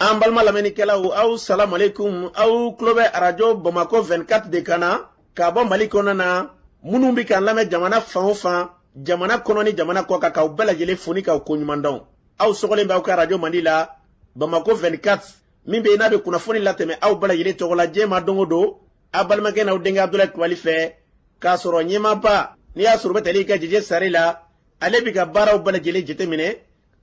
An balima lamɛnnikɛlaw, aw salamalekun. Aw tulo bɛ Arajo Bamakɔ 24 de kan na ka bɔ Mali kɔnɔna na. Minnu bɛ k'an lamɛn jamana fan o fan, jamana kɔnɔ ni jamana kɔ kan, k'aw bɛɛ lajɛlen fo ni k'aw koɲuman dɔn. Aw sɔgɔlen bɛ aw ka arajo mandi la, Bamakɔ 24, min bɛ yen n'a bɛ kunnafoni latɛmɛ aw bɛɛ lajɛlen tɔgɔ la diɲɛ ma don o don, aw balimakɛ n'aw denkɛ Abudulayi Kulubali fɛ, k'a sɔrɔ ɲɛmaaba n'i y'a sɔrɔ u bɛ tali kɛ Jeje Sare la. Ale bɛ ka baaraw bɛɛ lajɛlen jateminɛ,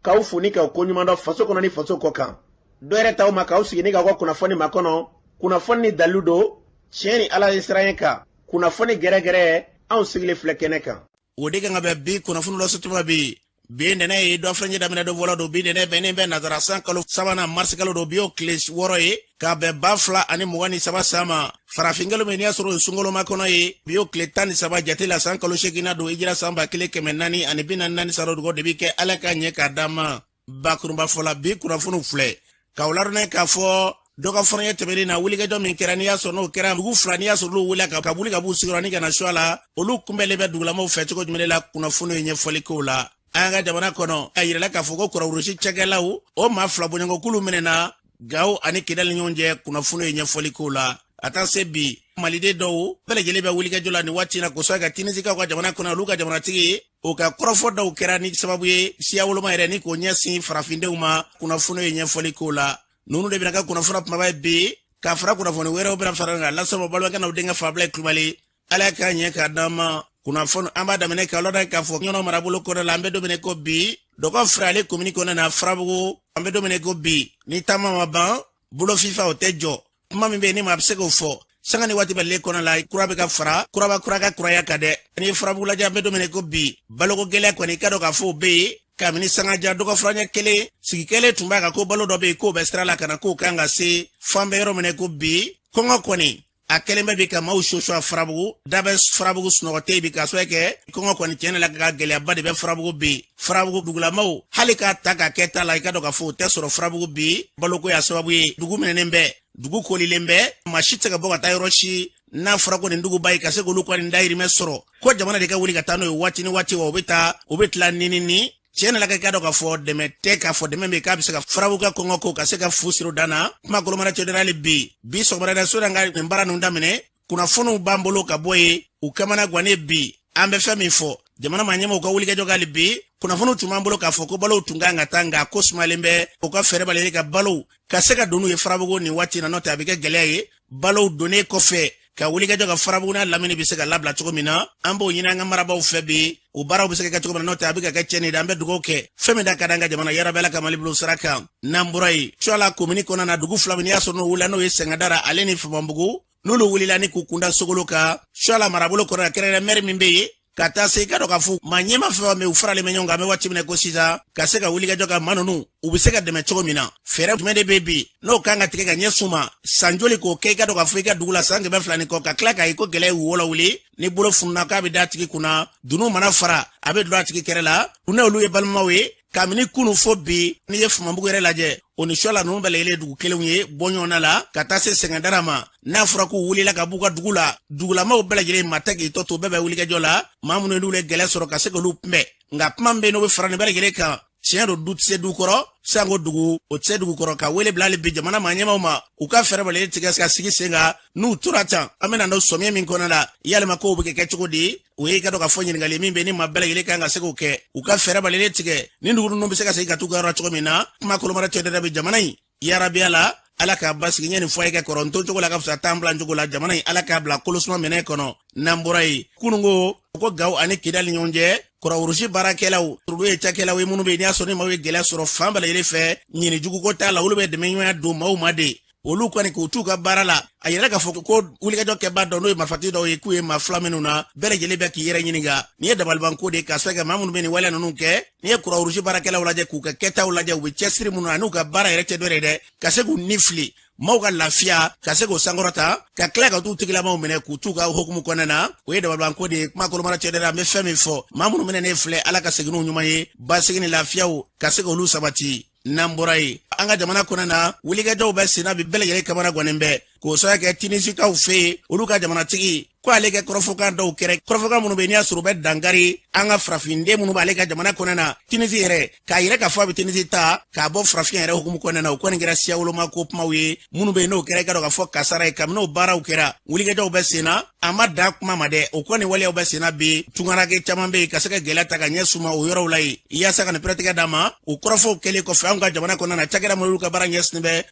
k'aw fo ni k'aw koɲuman dɔn faso kɔnɔ ni faso kɔ kan. Dɔ yɛrɛ t'aw ma k'aw sigi ni k'aw ka kunnafoni makɔnɔ, kunnafoni ni dalilu don, tiɲɛ ni Ala ye siran kan, kunnafoni gɛrɛgɛrɛ. Anw sigilen filɛ kɛnɛ kan. O de kan ka bɛn bi kunnafoni lase tuma bi. Bi ntɛnɛn ye dɔ fɛnjɛ daminɛ don fɔlɔ don. Bi ntɛnɛn bɛnnen bɛ nazara san kalo sabanan, marisi kalo don. Bi y'o tile 6 ye ka bɛn 2023 san ma. Farafin kalo min n'i y'a sɔrɔ o ye sunkaloma kɔnɔ ye, bi y'o tile 13 jate la, san kalo seeginna don, hijira san 1444 san dugu de bi kɛ. Ala ka ɲɛ k'a d'an ma. Bakurunba fɔla, bi kunnafoniw filɛ k'aw ladɔnniya k'a fɔ dɔ ka fɔrɔɲɛ tɛmɛnen na, wulikajɔ min kɛra n'i y'a sɔrɔ n'o kɛra dugu fila, n'i y'a sɔrɔ olu wulila ka wuli ka b'u sigiyɔrɔ ni ka na Suwala, olu kunbɛnlen bɛ dugulamaw fɛ cogo jumɛn la? Kunnafoniw ye ɲɛfɔli k'o la. An ka jamana kɔnɔ, a yirala k'a fɔ ko Croix-Rouge cakɛlaw o maa fila bɔɲɔgɔnkulu minɛna Gawo ani Kidali ɲɔgɔn cɛ. Kunnafoniw ye ɲɛfɔli k'o la. A taa se bi, maliden dɔw bɛɛ lajɛlen bɛ wulikajɔ la nin waati na kosɛbɛ ka Tinisikaw ka jamana kɔnɔ, olu ka jamanatigi ye o ka kɔrɔfɔ dɔw kɛra ni sababu ye siya woloma yɛrɛ ni k'o ɲɛsin farafindenw ma. Kunnafoniw ye ɲɛfɔli k'o la. Ninnu de bɛna kɛ kunnafoni kumaba ye bi, ka fara kunnafoni wɛrɛw bɛna fara kan lase ma balimakɛ n'aw denkɛ Fabila Kulubali. Ala k'a ɲɛ k'a d'an ma. Kunnafoni an b'a daminɛ k'a lɔdɔn k'a fɔ Ɲɔnɔ marabolo kɔnɔ la, an bɛ don min ko bi, dɔgɔ fila ale komini kɔnɔ na, Farabugu, an bɛ don min ko bi, ni taama ma ban, bolo fifa o tɛ jɔ. Kuma min bɛ yen ni maa bɛ se k'o fɔ sanga ni waati bɛɛ kɔnɔ la, kura bɛ ka fara kuraba kura ka kuraya kan dɛ. N'i ye Farabugu lajɛ, an bɛ don min ko bi, baloko gɛlɛya kɔni, i ka dɔn k'a fɔ o bɛ yen kabini sangaja dɔgɔfuraɲɛ kelen sigi kɛlen tun b'a kan ko balo dɔ bɛ yen k'o bɛ sira la ka na, k'o kan ka se fan bɛ yɔrɔ min ko bi. Kɔngɔ kɔni a kɛlen bɛ bi ka maaw soso a Farabugu da bɛ Farabugu, sunɔgɔ tɛ yen bi, k'a sababu kɛ kɔngɔ kɔni. Tiɲɛ la, ka gɛlɛyaba de bɛ Farabugu bi. Farabugu dugulamaw, hali k'a ta k'a kɛ ta la, i ka dɔn k'a fɔ o tɛ sɔrɔ Farabugu bi. Baloko y'a sababu ye, dugu minɛnen bɛ, dugu kolilen bɛ, maa si tɛ se ka bɔ ka taa yɔrɔ si. N'a fɔra ko nin duguba ye ka se k'olu kɔni dayirimɛ sɔrɔ, ko jamana de ka wuli ka taa n'o ye waati ni waati wa, u bɛ taa, u bɛ tila ni ni tiɲɛ nana kɛ, k'a dɔn k'a fɔ dɛmɛ tɛ, k'a fɔ dɛmɛ bɛ k'a bɛ se ka Farabugu ka kɔngɔ ko ka se ka fu siri dan na. Kuma kolomara cɛ hali bi, bi sɔgɔmada so an ka nin baara ninnu daminɛ, kunnafoniw b'an bolo ka bɔ yen, u kamana gannen bi. An bɛ fɛn min fɔ, jamana maa ɲɛmaaw ka wulikajɔ k'ale bi. Kunnafoniw tun b'an bolo k'a fɔ ko balow tun kan ka taa, nka ko sumalen bɛ. U ka fɛɛrɛ bali ka balow ka se ka don n'u ye Farabugu nin waati na, n'o tɛ a bɛ kɛ gɛlɛya ye. Balow donnen kɔfɛ, ka wulikajɔ ka Farabugu n'a lamini bɛ se ka labila cogo min na, an b'o ɲini an ka marabaaw fɛ bi, o baaraw bɛ se ka kɛ cogo min na, n'o tɛ a bɛ ka kɛ tiɲɛni de. An bɛ dugawu kɛ fɛn min da ka d'an ka jamana yarabi, Ala ka Mali bilo sira kan. N'an bɔra yen, Suwala komini kɔnɔna na, dugu fila min n'i y'a sɔrɔ n'o wulila, n'o ye Sɛngɛdara ale ni Famanbugu, n'olu wulila ni k'u kunda Sogolo kan Suwala marabolo kɔnɔ, kɛrɛnkɛrɛn mɛri min bɛ yen, ka taa se i ka dɔn k'a fɔ maa ɲɛma fɛn bɛ u faralen bɛ ɲɔgɔn kan. An bɛ waati min na ko sisan, ka se ka wulikajɔ ka maa ninnu u bɛ se ka dɛmɛ cogo min na, fɛɛrɛ jumɛn de bɛ bi n'o kan ka tigɛ ka ɲɛsin u ma? San joli k'o kɛ, i ka dɔn k'a fɔ i ka dugu la san 200 ni kɔ, ka tila k'a ye ko gɛlɛya y'u wɔlɔ wuli ni bolo fununa k'a bɛ da a tigi kunna, dunun mana fara a bɛ don a tigi kɛrɛ la. U n'olu ye balimaw ye kabini kunu fo bi. N'i ye Famanbugu yɛrɛ lajɛ, o ni Suwala ninnu bɛɛ lajɛlen dugu kelenw ye bɔɲɔgɔnna la, ka taa se Sɛngɛdara ma. N'a fɔra k'u wulila ka b'u ka dugu la, dugulamaw bɛɛ lajɛlen maa tɛ k'i tɔ to, bɛɛ bɛ wulikajɔ la, maa minnu n'u ye gɛlɛya sɔrɔ ka se k'olu kunbɛn. Nka kuma min bɛ yen n'o bɛ fara nin bɛɛ lajɛlen kan, tiɲɛ don, du tɛ se du kɔrɔ, sanko dugu o tɛ se dugu kɔrɔ. Ka wele bila hali bi jamana maa ɲɛmaaw ma, u ka fɛɛrɛ bɛɛ tigɛ ka sigi sen kan. N'u tora tan, an bɛna n'o sɔmiya min kɔnɔ la, yalima kow bɛ kɛ cogo di? O ye i ka dɔn k'a fɔ ɲininkali min bɛ ni maa bɛɛ lajɛlen kan ka se k'o kɛ. U ka fɛɛrɛ bɛɛ tigɛ ni dugu ninnu bɛ se ka segin ka t'u ka yɔrɔ cogo min na. Kuma kolomara cɛ dɛ bɛ jamana in yarabiya la, Ala k'a basigi. Ɲɛ nin fɔ a ye kɛ kɔrɔ n to cogo la ka fisa taa bila cogo la. Jamana in, Ala k'a bila kolosuma minɛ kɔnɔ. N'an bɔra yen, kununko ko Gawo ani Kidali ɲɔgɔn cɛ, Croix-Rouge baarakɛlaw, olu ye cakɛlaw ye minnu bɛ yen n'i y'a sɔrɔ ni maaw ye gɛlɛya sɔrɔ fan bɛɛ lajɛlen fɛ, ɲini juguko t'a la, olu bɛ dɛmɛ ɲɔgɔnya don maaw ma de. Olu kɔni k'u t'u ka baara la, a yɛrɛ k'a fɔ ko wulikajɔ kɛba dɔ n'o ye marifatigi dɔw ye k'u ye maa fila minnu na, bɛɛ lajɛlen bɛ k'i yɛrɛ ɲininka n'i ye dabalibanko de ka se ka maa minnu bɛ nin waleya ninnu kɛ. N'i ye Croix-Rouge baarakɛlaw lajɛ, k'u ka kɛtaw lajɛ, u bɛ cɛsiri minnu na n'u ka baara yɛrɛ tɛ dɔ ye dɛ, ka se k'u ni fili maaw ka lafiya ka se k'o sankɔrɔta, ka tila ka t'u tigilamaw minɛ k'u t'u ka hukumu kɔnɔna na, o ye dabalibanko de ye. Kuma kolomara cɛ dɛ, an bɛ fɛn min fɔ, maa minnu minɛ ne filɛ, Ala ka segin n'u ɲuman ye, basigi ni lafiyaw ka se k'olu sabati. N'an bɔra yen, an ka jamana kɔnɔ na, wulikajɔw bɛ senna bi, bɛɛ lajɛlen kamana gannen bɛ k'o sababu kɛ Tinisikaw fɛ yen, olu ka jamanatigi ko ale kɛ kɔrɔfɔkan dɔw kɛrɛ, kɔrɔfɔkan minnu bɛ n'i y'a sɔrɔ u bɛ dankari. An ka farafinden minnu b'ale ka jamana kɔnɔna na, Tunisi yɛrɛ, k'a yira k'a fɔ a bɛ Tunisi ta k'a bɔ farafinya yɛrɛ hukumu kɔnɔna na, o kɔni kɛra siyawoloma ko kumaw ye minnu bɛ yen, n'o kɛra i ka dɔn k'a fɔ kasara ye. Kabini o baaraw kɛra, wulikajɔw bɛ sen na, a ma dan kuma ma dɛ, o kɔni waleyaw bɛ sen na bi. Tungaranke caman bɛ yen ka se ka gɛlɛya ta ka ɲɛ suma o yɔrɔw la yen, yaasa ka nin pɛrɛtigɛ d'a ma. O kɔrɔfɔw kɛlen kɔfɛ, anw ka jamana kɔnɔna na, cakɛda minnu ka baara ɲɛsinnen bɛ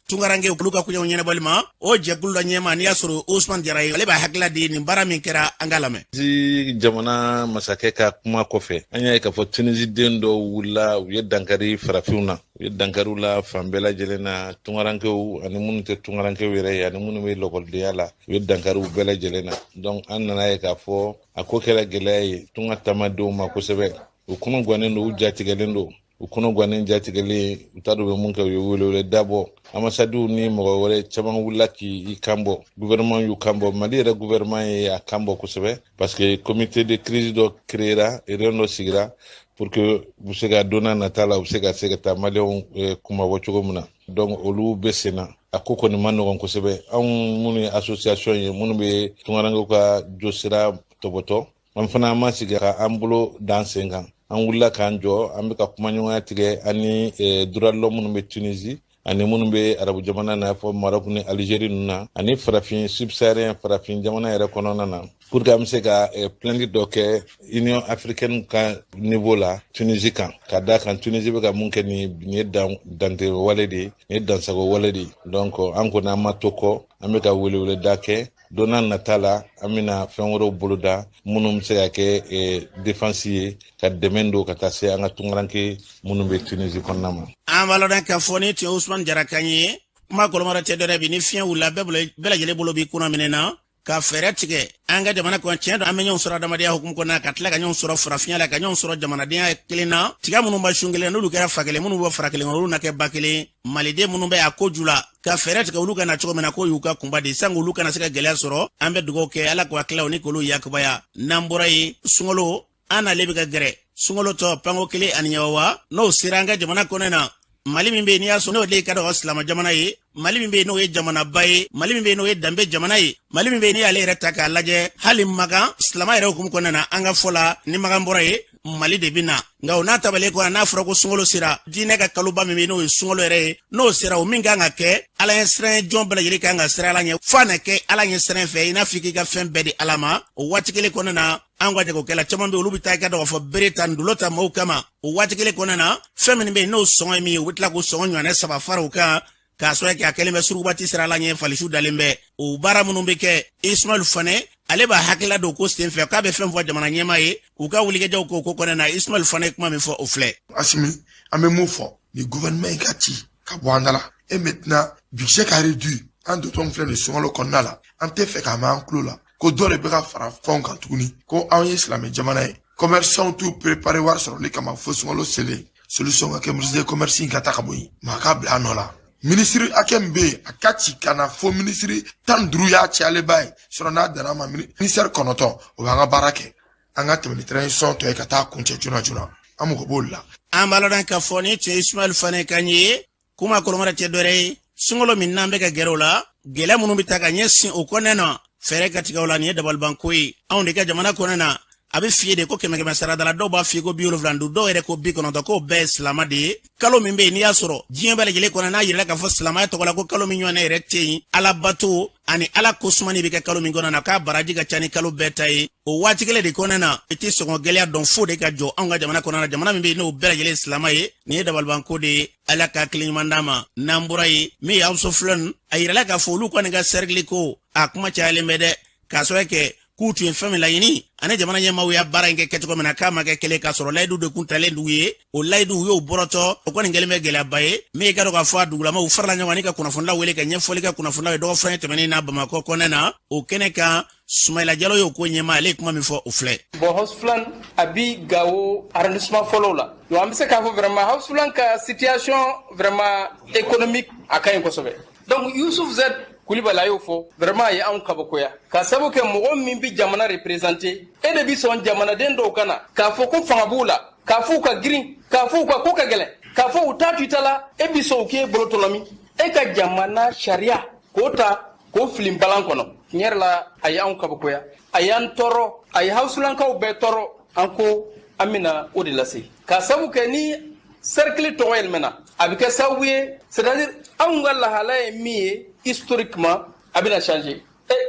tungaranke olu ka koɲɛw ɲɛnabɔli ma, o jɛkulu dɔ ɲɛma, n'i y'a sɔrɔ Usman Jara ye, ale b'a hakilila di nin baara min kɛra, an k'a lamɛn. Tunisi jamana masakɛ ka kuma kɔfɛ, an y'a ye k'a fɔ Tunisi den dɔw wulila, u ye dankari farafinw na, u ye dankariw la fan bɛɛ lajɛlen na, tungarankew ani minnu tɛ tungarankew yɛrɛ ye, ani minnu bɛ lɔkɔlidenya la, u ye dankariw bɛɛ lajɛlen na. Donc an nana ye k'a fɔ a ko kɛra gɛlɛya ye tunga taamadenw ma kosɛbɛ. U kɔnɔ gannen don, u jatigɛlen don, u kɔnɔ gannen jatigɛlen, u t'a dɔn u bɛ mun kɛ. U ye welewele dabɔ, ambasadiw ni mɔgɔ wɛrɛ caman wulila k'i kan bɔ, gouvernement y'u kan bɔ, Mali yɛrɛ gouvernement ye a kan bɔ kosɛbɛ, parce que comité de crise dɔ créera, réunion dɔ sigira pour que u bɛ se ka don n'a nata la, u bɛ se ka taa maliyɛnw kumabɔ cogo min na. Donc olu bɛ sen na, a ko kɔni ma nɔgɔn kosɛbɛ. Anw minnu ye association ye, minnu bɛ tungarankew ka josira tɔbɔtɔ, an fana ma sigi ka an bolo dan sen kan, an wulila k'an jɔ, an bɛ ka kumaɲɔgɔnya tigɛ ani droit de l'homme minnu bɛ Tunisie ani minnu bɛ arabu jamana na, fɔ Maroc ni Algérie ninnu na, ani farafin subsaharien, farafin jamana yɛrɛ kɔnɔna na, pour que an bɛ se ka plainte dɔ kɛ Union africaine ka niveau la Tunisie kan, ka d'a kan Tunisie bɛ ka mun kɛ nin ye dante wale de ye, nin ye dansago wale de ye. Donc an kɔni, an ma to kɔ, an bɛ ka weleweleda kɛ. Don n'a nata la, an bɛna fɛn wɛrɛw boloda minnu bɛ se ka kɛ défense ye, ka dɛmɛ don ka taa se an ka tungaranke minnu bɛ Tunisie kɔnɔna ma. An b'a lɔn k'a fɔ ni tun ye Usman Jara kan ye. Kuma kɔlɔmɔrɔ tɛ dɔrɛ bi, ni fiɲɛ wulila, bɛɛ lajɛlen bolo b'i kunna minɛ na ka fɛɛrɛ tigɛ an ka jamana kɔnɔ. Tiɲɛ don, an bɛ ɲɔgɔn sɔrɔ adamadenya hukumu kɔnɔ, ka tila ka ɲɔgɔn sɔrɔ farafinya la, ka ɲɔgɔn sɔrɔ jamanadenya kelen na. Tiga minnu b'a sun kelen, n'olu kɛra fa kelen, minnu bɔ fara kelen kɔnɔ, olu na kɛ ba kelen. Maliden minnu bɛ a ko ju la, ka fɛɛrɛ tigɛ olu ka na cogo min na, k'o y'u ka kunba de, sango olu kana se ka gɛlɛya sɔrɔ. An bɛ dugawu kɛ, Ala k'u tila ni k'olu yakubaya. N'an bɔra yen, sunkalo an n'ale bɛ ka gɛrɛ, sunkalo tɔ panko kelen ani ɲawawa, n'o sera an ka jamana kɔnɔ na, Mali min bɛ yen, n'i y'a sɔrɔ n'o de ye ka dɔgɔ silamɛ jamana ye, Mali min bɛ yen, n'o ye jamanaba ye, Mali min bɛ yen, n'o ye danbe jamana ye, Mali min bɛ yen, n'i y'ale yɛrɛ ta k'a lajɛ, hali Makan silamɛ yɛrɛ hukumu kɔnɔna na, an ka fɔ la, ni Makan bɔra yen, Mali de bɛ na. Nka o n'a tabalen kɔnɔ, n'a fɔra ko sunkalo sera, diinɛ ka kaloba min bɛ yen, n'o ye sunkalo yɛrɛ ye, n'o sera, o min kan ka kɛ Ala ɲɛ siran, jɔn bɛɛ lajɛlen kan ka siran Ala ɲɛ, f'a na kɛ Ala ɲɛ siran fɛ, i n'a fɔ k'i ka fɛn bɛɛ di Ala ma. O waati kelen kɔnɔna na, an ka jagokɛla caman bɛ, olu bɛ taa i ka dɔgɔ fɔ bere ta, ndulo ta maaw kama. O waati kelen kɔnɔna na, fɛn minnu bɛ yen, n'o sɔngɔ ye min ye, u bɛ tila k'o sɔngɔ ɲɔgɔnna saba fara o kan, k'a sɔrɔ kɛ a kɛlen bɛ surubati sira la ɲɛ, falisiw dalen bɛ o baara minnu bɛ kɛ. Ismail Fane, ale b'a hakilila don ko sen fɛ, k'a bɛ fɛn fɔ jamana ɲɛmaa ye, u ka wulikajɔw ko ko kɔnɔna na. Ismail Fane, kuma min fɔ, o filɛ. Asimi, an bɛ mun fɔ? Ni gouvernement in ka ci ka bɔ an da la, et maintenant budget ka réduit. An dontɔ filɛ nin sunkalo kɔnɔna la, an tɛ fɛ k'a mɛn an tulo la ko dɔ de bɛ ka fara fɛnw kan tuguni, ko anw ye silamɛ jamana ye, commerçant t'u préparer wari sɔrɔli kama fo sunkalo selen. Solution ka kɛ, ministre de commerce in ka ta ka bɔ yen, maa k'a bila a nɔ la. Minisiri hakɛ min bɛ yen, a ka ci ka na fo minisiri 15 y'a cayalenba ye sɔrɔ. N'a danna ma ministère 9, o b'an ka baara kɛ, an ka tɛmɛ ni transition tɔ ye ka taa kuncɛ joona joona, an mago b'o la. An b'a lɔn k'a fɔ ni tun ye Ismail Fane kan ye. Kuma kɔlɔmɔrɔ tɛ dɔwɛrɛ ye, sunkalo min n'an bɛ ka gɛrɛ o la, gɛlɛya minnu bɛ taa ka ɲɛsin o kɔnɔna na, fɛɛrɛ ka tigɛ o la. Nin ye dabalibanko ye anw de ka jamana kɔnɔna na. A bɛ f'i ye de ko kɛmɛ kɛmɛ sarada la, dɔw b'a f'i ye ko 75, dɔw yɛrɛ ko 90, k'o bɛɛ ye silama de ye. Kalo min bɛ yen, n'i y'a sɔrɔ diɲɛ bɛɛ lajɛlen kɔnɔ, n'a yirala k'a fɔ silamɛya tɔgɔ la ko kalo min ɲɔgɔnna yɛrɛ tɛ yen, Ala bato ani Ala ko sumani bɛ kɛ kalo min kɔnɔ na, k'a baraji ka ca ni kalo bɛɛ ta ye, o waati kelen de kɔnɔna na, i tɛ sɔngɔ gɛlɛya dɔn fo de ka jɔ anw ka jamana kɔnɔ na, jamana min bɛ yen, n'o bɛɛ lajɛlen silamɛ ye. Nin ye dabalibanko de ye, Ala ka hakili ɲuman d'a ma. N'an bɔra yen, min ye Awuso filɛ, a yirala k'a fɔ olu kɔni ka sɛrikili ko a kuma cayalen bɛ dɛ, k'a sababu kɛ k'u tun ye fɛn min laɲini ani jamana ɲɛmaaw y'a baara in kɛ kɛcogo min na, k'a ma kɛ kelen, k'a sɔrɔ layidu de kun talen d'u ye, o layidu u y'o bɔrɔtɔ. O kɔni kɛlen bɛ gɛlɛyaba ye. Min ye ka dɔn k'a fɔ a dugulamaw farala ɲɔgɔn kan ka kunnafonilaw wele ka ɲɛfɔli kɛ kunnafonilaw ye dɔgɔfura tɛmɛnen na Bamakɔ kɔnɛ na, o kɛnɛ kan, Sumayila Jalo y'o ko ɲɛmaa, ale ye kuma min fɔ, o filɛ. Bon, Haus Fulani a bi Gawo arrondissement fɔlɔw la. Donc an bɛ se k'a fɔ vraiment Haus Fulani ka situation vraiment économique a ka ɲi kosɛbɛ. Donc Yusuf Z Kulibali a y'o fɔ, vraiment a ye anw kabakoya, ka sababu kɛ mɔgɔ min bi jamana représenter, e de bi sɔn jamanaden dɔw ka na k'a fɔ ko fanga b'u la, k'a fɔ u ka girin, k'a fɔ u ka ko ka gɛlɛn, k'a fɔ u t'a to i ta la, e bi sɔn u k'e bolotɔlɔmi e ka jamana sariya k'o ta k'o fili balan kɔnɔ. Tiɲɛ yɛrɛ la, a ye anw kabakoya, a y'an tɔɔrɔ, a ye hawusulankaw bɛɛ tɔɔrɔ. An ko An bɛna o de lase k'a sabu kɛ ni cercle tɔgɔ yɛlɛmɛna, a bɛ kɛ sababu ye, c'est à dire anw ka lahala ye min ye historiquement, a bɛna changer.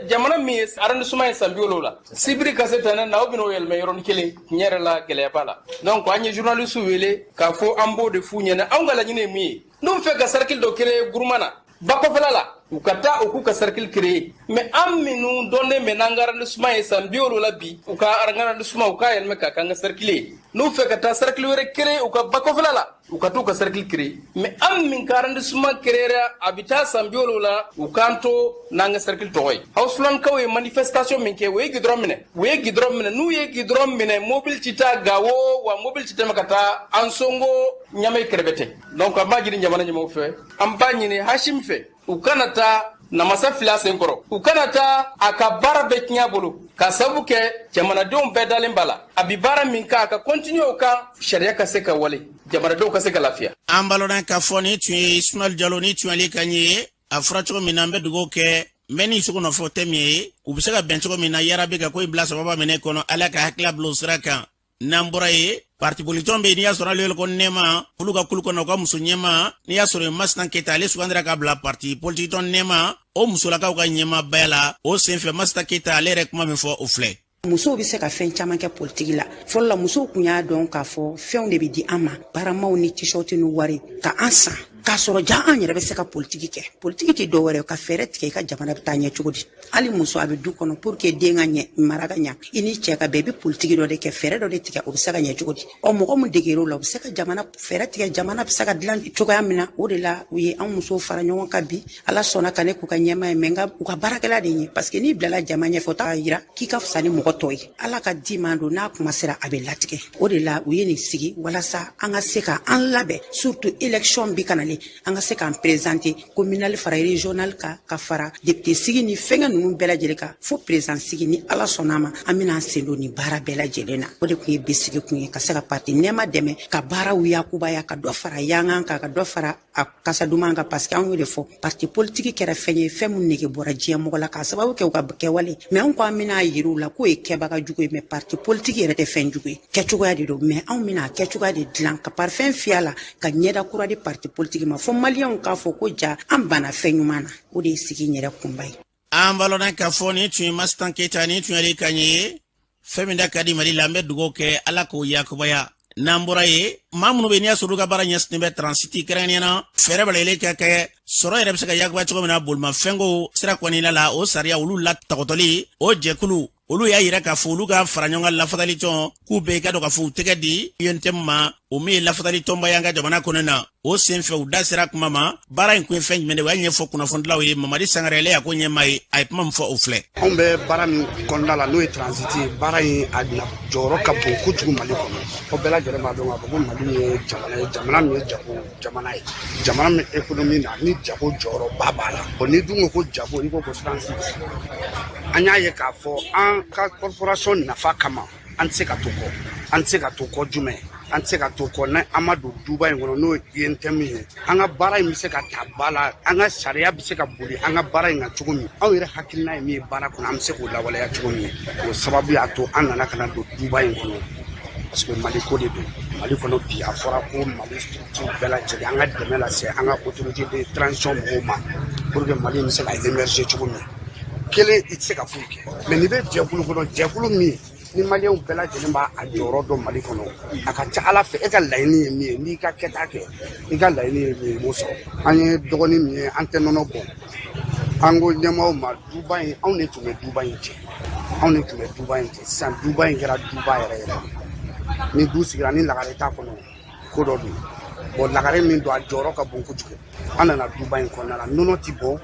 Jamana min ye arrondissement ye san 70, sibiri ka se tɛnɛn na, aw bɛna o yɛlɛmɛ yɔrɔnin kelen. Tiɲɛ yɛrɛ la, gɛlɛya b'a la. Donc an ye journaliste wele k'a fɔ an b'o de f'u ɲɛna. Anw ka laɲini ye min ye, n'u fɛ ka cercle dɔ créer groupement na bakɔfɛla la, u ka taa u k'u ka cercle créer. Mais an minnu dɔnnen bɛ n'an ka arrondissement ye san 70 bi, u ka arrondissement, u k'a yɛlɛmɛ k'a k'an ka cercle ye. N'u fɛ ka taa cercle wɛrɛ créer u ka bakɔfɛla la, u ka t'u ka cercle créer. Mais an min ka arrondissement créer a bɛ taa san 70, u k'an to n'an ka cercle tɔgɔ ye. Hausulankaw ye manifestation min kɛ, u ye goudron minɛ, u ye goudron minɛ. N'u ye goudron minɛ, mobili ti taa Gawo wa, mobili ti tɛmɛ ka taa Ansongo, Ɲamɛ, Kɛrɛbɛtɛ. Donc an b'a ɲini jamana ɲɛmɔgɔw fɛ, an b'a ɲini Hashim fɛ, u kana taa namasa fila sen kɔrɔ, u kana taa a ka baara bɛɛ tiɲɛ a bolo, ka sababu kɛ jamanadenw bɛɛ dalen b'a la. A bi baara min kan, a ka continuer o kan, sariya ka se ka wale, jamanadenw ka se ka lafiya. An balona k'a fɔ ni tun ye Ismail Jalo, ni tun y'ale kan ye. A fɔra cogo min na, an bɛ dugawu kɛ mɛ ni sogo nɔfɛ tɛ min ye, u bɛ se ka bɛn cogo min na yarabi ka ko in bila sababa minɛ kɔnɔ. Ala ka hakili bila o sira kan. N'an bɔra ye, parti politique bɛ yen, n'i y'a sɔrɔ ale ko Nɛma, olu ka kulu kɔnɔ, u ka muso ɲɛma, n'i y'a sɔrɔ Masina Keyita, ale sugandira ka bila parti politique tɔn Nɛma, o musolakaw ka ɲɛmaabaya la. O senfɛ, Masina Keyita ale yɛrɛ kuma min fɔ, o filɛ. Musow bɛ se ka fɛn caman kɛ politiki la. Fɔlɔ la, musow kun y'a dɔn k'a fɔ fɛnw de bɛ di an ma, baramaw ni t-shirt ni wari ka an san, k'a sɔrɔ ja an yɛrɛ bɛ se ka politiki kɛ. Politiki tɛ dɔwɛrɛ, ka fɛɛrɛ tigɛ i ka jamana bɛ taa ɲɛ cogo di. Hali muso a bɛ du kɔnɔ, pour que den ka ɲɛ, mara ka ɲɛ, i ni cɛ ka bɛn, i bɛ politiki dɔ de kɛ, fɛɛrɛ dɔ de tigɛ, o bɛ se ka ɲɛ cogo di. Ɔ mɔgɔ min deger'o la, o bɛ se ka jamana fɛɛrɛ tigɛ, jamana bɛ se ka dilan cogoya min na. O de la u ye an musow fara ɲɔgɔn kan bi. Ala sɔnna ka ne k'u ka ɲɛmaa ye, mais n ka u ka baarakɛla de ye, parce que n'i bilala jama ɲɛfɛ, o t'a yira k'i ka fisa ni mɔgɔ tɔ ye. Ala ka di man don n'a kuma sera, a bɛ latigɛ. O de la u ye nin sigi walasa an ka se ka an labɛn, surtout élection bi ka nalen, an ka se k'an présenter communal fara régional kan, ka fara député sigi ni fɛngɛ ninnu bɛɛ lajɛlen kan, fo président sigi. Ni Ala sɔnna a ma, an bɛna an sen don nin baara bɛɛ lajɛlen na. O de tun ye bi sigi kun ye, ka se ka parti Nɛma dɛmɛ ka baaraw yakubaya, ka dɔ fara yangan kan, ka dɔ fara a kasa duman kan, parce que an y'o de fɔ, parti politique kɛra fɛn ye, fɛn min nege bɔra diɲɛ mɔgɔ la k'a sababu kɛ u ka kɛwale. Mais anw ko an bɛna yir'u la k'o ye kɛbaga jugu ye, mais parti politique yɛrɛ tɛ fɛn jugu ye, kɛcogoya de don. Mais anw bɛna a kɛcogoya de dilan, ka parfum fiyɛ la, ka ɲɛda kura di parti politique ma, fo maliyɛnw k'a fɔ ko ja an banna fɛn ɲuman na. O de ye sigi in yɛrɛ kunba ye. An balona k'a fɔ nin tun ye Masitan Keyita, nin tun y'ale kan ye. Fɛn min da ka di Mali la, an bɛ dugawu kɛ, Ala k'o yakubaya. N'an bɔra yen, maa minnu bɛ n'i y'a sɔrɔ olu ka baara ɲɛsinnen bɛ transit, kɛrɛnkɛrɛnnenya na fɛɛrɛ bɛɛ lajɛlen ka kɛ sɔrɔ yɛrɛ bɛ se ka yakubaya cogo min na bolimafɛnko sira kɔnɔna la, o sariya olu la tɔgɔtɔli, o jɛkulu olu y'a yira k'a fɔ olu ka fara ɲɔgɔn kan lafasali tɔn, k'u bɛɛ ka dɔn k'a fɔ u tɛgɛ di UNTM ma, o min ye lafasali tɔnba y'an ka jamana kɔnɔ na. O senfɛ, u da sera kuma ma, baara in kun ye fɛn jumɛn de ye, u y'a ɲɛfɔ kunnafonidilaw ye. Mamadi Sangare, ale y'a ko ɲɛmaa ye, a ye kuma min fɔ, o filɛ. Anw bɛ baara min kɔnɔna la, n'o ye transit ye, baara in a jɔyɔrɔ ka bon kojugu Mali kɔnɔ. Fo bɛɛ lajɛlen b'a dɔn k'a fɔ ko Mali ye jamana ye, jamana min ye jago jamana ye, jamana min économie na ni jago jɔyɔrɔba b'a la. Bon, n'i dun ko ko jago, i ko ko transit. An y'a ye k'a fɔ an ka corporation nafa kama, an tɛ se ka to kɔ. An tɛ se ka to kɔ jumɛn? An tɛ se ka to kɔ ni an ma don duba in kɔnɔ, n'o ye UNTM ye. An ka baara in bɛ se ka ta ba la, an ka sariya bɛ se ka boli an ka baara in kan cogo min, anw yɛrɛ hakilina ye min ye baara kɔnɔ, an bɛ se k'o lawaleya cogo min. O sababu y'a to an nana ka na don duba in kɔnɔ, parce que Mali ko de don. Mali kɔnɔ bi, a fɔra ko Mali structure bɛɛ lajɛlen, an ka dɛmɛ lase an ka autorité de transition mɔgɔw ma, pour que Mali bɛ se ka émerger cogo min. Kelen, i tɛ se ka foyi kɛ, mais n'i bɛ jɛkulu kɔnɔ, jɛkulu min ni maliyɛnw bɛɛ lajɛlen b'a a jɔyɔrɔ dɔn Mali kɔnɔ, a ka ca Ala fɛ, e ka laɲini ye min ye, n'i ka kɛta kɛ, i ka laɲini ye min ye, i b'o sɔrɔ. An ye dɔgɔnin min ye, an tɛ nɔnɔ bɔn. An ko ɲɛmaaw ma, duba in, anw de tun bɛ duba in cɛ, anw de tun bɛ duba in cɛ. Sisan duba in kɛra duba yɛrɛ yɛrɛ de. Ni du sigira ni lagare t'a kɔnɔ, ko dɔ don. Bon, lagare min don, a jɔyɔrɔ ka bon kojugu. An nana duba in kɔnɔna la, nɔnɔ ti bɔn,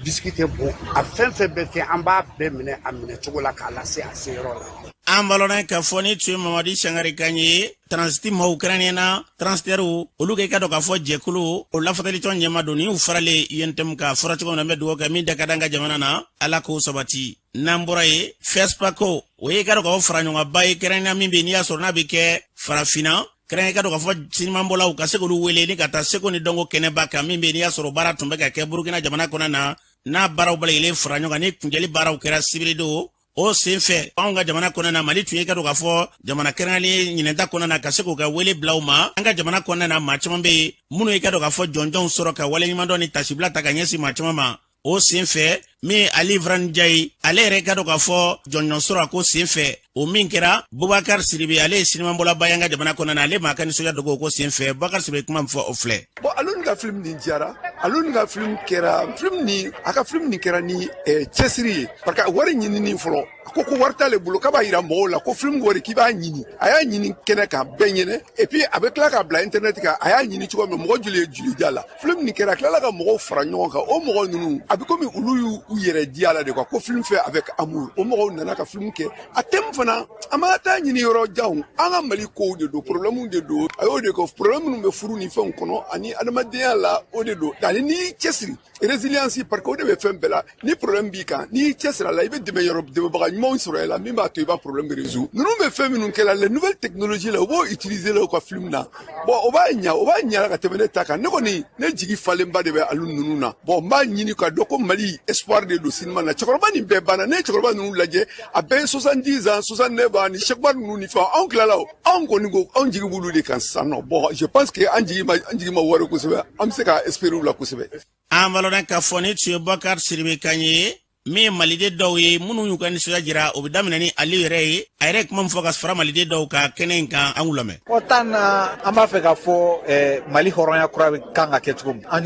bisiki tɛ bɔn, a fɛn fɛn bɛ kɛ, an b'a bɛɛ minɛ a minɛ cogo la k'a lase a seyɔrɔ la. An balona k'a fɔ ni tun ye Mamadi Sangare kan ye, transit maaw, kɛrɛnkɛrɛnnenya na transitaires, olu ka i ka dɔn k'a fɔ jɛkulu o lafasalitɔn ɲɛma don, ni u faralen UNTM ka fɔra cogo min na. An bɛ dugawu kɛ, min da ka d'an ka jamana na, Ala k'o sabati. N'an bɔra yen, FESPACO, o ye i ka dɔn k'a fɔ faraɲɔgɔnba ye, kɛrɛnkɛrɛnnenya min bɛ yen n'i y'a sɔrɔ n'a bɛ kɛ farafinna, kɛrɛnkɛrɛn ka dɔn k'a fɔ sinimabɔlaw ka se k'olu wele ni ka taa seko ni dɔnko kɛnɛba kan, min bɛ yen n'i y'a sɔrɔ baara tun bɛ ka kɛ Burukina jamana kɔnɔ na, n'a baaraw bɛɛ lajɛlen fara ɲɔgɔn kan, ni kunjɛli baaraw kɛra sibiridon. O sen fɛ, anw ka jamana kɔnɔna na, Mali tun ye ka dɔn k'a fɔ jamana kɛrɛnkɛrɛnnen ɲinɛnta kɔnɔna na, ka se k'u ka wele bila u ma. An ka jamana kɔnɔna na, maa caman bɛ yen minnu ye ka dɔn k'a fɔ jɔnjɔnw sɔrɔ ka waleɲumandɔn ni tasibila ta ka ɲɛsin maa caman ma. O sen fɛ, min Ali Vrane Ndiaye, ale yɛrɛ ka dɔn k'a fɔ jɔnjɔn sɔrɔ a ko sen fɛ. O min kɛra Bubakar Siribe, ale ye sinimabɔlaba y'an ka jamana kɔnɔna na, ale maa ka nisɔndiya dogo o ko sen fɛ. Bubakar Siribe, kuma min fɔ, o filɛ. Bon, Alioune ka film nin diyara. Alioune ka film kɛra film nin, a ka film nin kɛra ni cɛsiri ye, parce que wari ɲinini fɔlɔ, a ko ko wari t'ale bolo, k'a b'a yira mɔgɔw la ko film wari k'i b'a ɲini. A y'a ɲini kɛnɛ kan bɛɛ ɲɛnɛ, et puis a bɛ tila k'a bila internet kan. A y'a ɲini cogo min, mɔgɔ joli ye joli da la. Film nin kɛra, a tilala ka mɔgɔw fara ɲɔgɔn kan. O mɔgɔ ninnu, a bɛ komi olu y'u yɛrɛ di a la de quoi, ko film fait avec amour. O mɔgɔw nana ka film kɛ. A thème fana, an ma taa ɲini yɔrɔ janw, an ka Mali kow de don, problème de don. A y'o de kɛ, problème minnu bɛ furu ni fɛnw kɔnɔ ani adamadenya la, o de don. Ani n'i y'i cɛsiri, résilience, parce que o de bɛ fɛn bɛɛ la. Ni problème b'i kan, n'i y'i cɛsiri a la, i bɛ dɛmɛ yɔrɔ dɛmɛbaga ɲumanw sɔrɔ i la min b'a to i b'a problème résoudre. Ninnu bɛ fɛn minnu kɛ la, les nouvelles technologies la, u b'o utiliser la u ka film na. Bon, o b'a ɲa, o b'a ɲa ka tɛmɛ ne ta kan. Ne kɔni, ne jigi falenba de bɛ alu ninnu na. Bon, n b'a ɲini ka dɔn ko Mali espoir de don cinéma na. Cɛkɔrɔba nin bɛɛ banna. Ne ye cɛkɔrɔba ninnu lajɛ, a bɛɛ ye 70 ans, 69 ans, ni Cheikhba ninnu ni fɛn. Anw tilala o, anw kɔni ko anw jigi b'olu de kan sisan nɔ. Bon, je pense que an jigi ma wari kosɛbɛ, an bɛ se ka espérer u la kosɛbɛ. An balona k'a fɔ ni tun ye Bakari Siribe kan ye. Min ye maliden dɔw ye minnu y'u ka nisɔndiya jira, o bɛ daminɛ ni Ali yɛrɛ ye. A yɛrɛ ye kuma min fɔ ka fara maliden dɔw ka kɛnɛ in kan, an k'u lamɛn. Ɔ tan na, an b'a fɛ k'a fɔ Mali hɔrɔnya kura bɛ kan ka kɛ cogo min, an